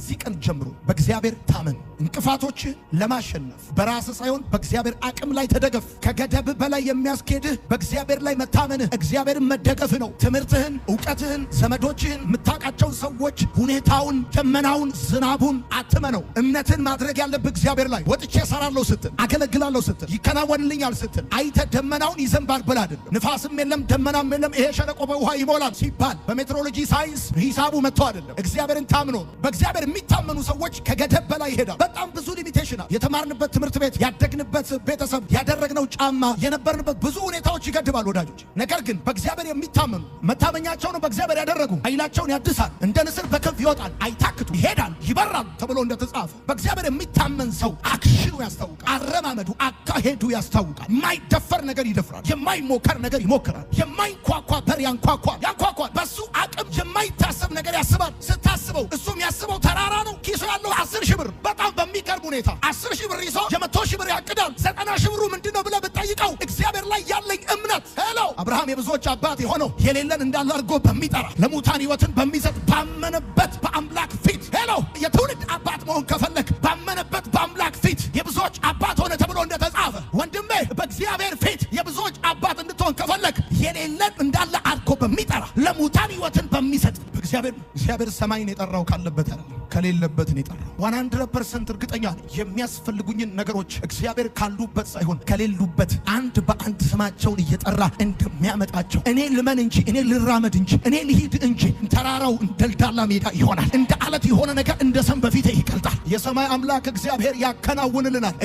ከዚህ ቀን ጀምሮ በእግዚአብሔር ታመን። እንቅፋቶችህ ለማሸነፍ በራስህ ሳይሆን በእግዚአብሔር አቅም ላይ ተደገፍ። ከገደብ በላይ የሚያስኬድህ በእግዚአብሔር ላይ መታመንህ፣ እግዚአብሔርን መደገፍህ ነው። ትምህርትህን፣ እውቀትህን፣ ዘመዶችህን፣ የምታውቃቸውን ሰዎች፣ ሁኔታውን፣ ደመናውን፣ ዝናቡን አትመነው። እምነትን ማድረግ ያለብህ እግዚአብሔር ላይ። ወጥቼ እሰራለሁ ስትል፣ አገለግላለሁ ስትል፣ ይከናወንልኛል ስትል አይተህ ደመናውን ይዘንባል ብለህ አይደለም። ንፋስም የለም ደመናም የለም፣ ይሄ ሸለቆ በውሃ ይሞላል ሲባል በሜትሮሎጂ ሳይንስ ሂሳቡ መጥቶ አይደለም። እግዚአብሔርን ታምኖ ነው። በእግዚአብሔር የሚታመኑ ሰዎች ከገደብ በላይ ይሄዳል። በጣም ብዙ limitation አለ። የተማርንበት ትምህርት ቤት፣ ያደግንበት ቤተሰብ፣ ያደረግነው ጫማ፣ የነበርንበት ብዙ ሁኔታዎች ይገድባሉ ወዳጆች። ነገር ግን በእግዚአብሔር የሚታመኑ፣ መታመኛቸውን በእግዚአብሔር ያደረጉ ኃይላቸውን ያድሳል፣ እንደ ንስር በክንፍ ይወጣል፣ አይታክቱ፣ ይሄዳል፣ ይበራል ተብሎ እንደተጻፈ በእግዚአብሔር የሚታመን ሰው action ኑ ያስታውቃል፣ አረማመዱ፣ አካሄዱ ያስታውቃል። የማይደፈር ነገር ይደፍራል፣ የማይሞከር ነገር ይሞክራል፣ የማይንኳኳ በር ያንኳኳል፣ ያንኳኳል። በሱ አቅም የማይታሰብ ነገር ያስባል። ስታስበው እሱ የሚያስበው ተራራ ነው። ኪሱ ያለው 10,000 ብር፣ በጣም በሚገርም ሁኔታ 10,000 ብር ይዞ የ100,000 ብር ያቅዳል። 90,000 ብሩ ምንድን ነው ብለህ ብትጠይቀው እግዚአብሔር ላይ ያለኝ እምነት። Hello፣ አብርሃም የብዙዎች አባት የሆነው የሌለን እንዳለ አድርጎ በሚጠራ፣ ለሙታን ሕይወትን በሚሰጥ፣ ባመነበት በአምላክ ፊት። Hello፣ የትውልድ አባት መሆን ከፈለክ ባመነበት በአምላክ ፊት የብዙዎች አባት ሆነ ተብሎ እንደተጻፈ፣ ወንድሜ፣ በእግዚአብሔር ፊት የብዙዎች አባት እንድትሆን ከፈለክ የሌለን እንዳለ አድርጎ በሚጠራ፣ ለሙታን ሕይወትን በሚሰጥ በእግዚአብሔር። እግዚአብሔር ሰማይን የጠራው ካለበት አይደለም፣ ከሌለበት ነው የጠራው። 100% እርግጠኛ ነኝ። የሚያስፈልጉኝን ነገሮች እግዚአብሔር ካሉበት ሳይሆን ከሌሉበት አንድ በአንድ ስማቸውን እየጠራ እንደሚያመጣቸው እኔ ልመን እንጂ፣ እኔ ልራመድ እንጂ፣ እኔ ልሂድ እንጂ ተራራው ደልዳላ ሜዳ ይሆናል። እንደ አለት የሆነ ነገር እንደ ሰም በፊቴ ይቀልጣል። የሰማይ አምላክ እግዚአብሔር ያከናውንልናል።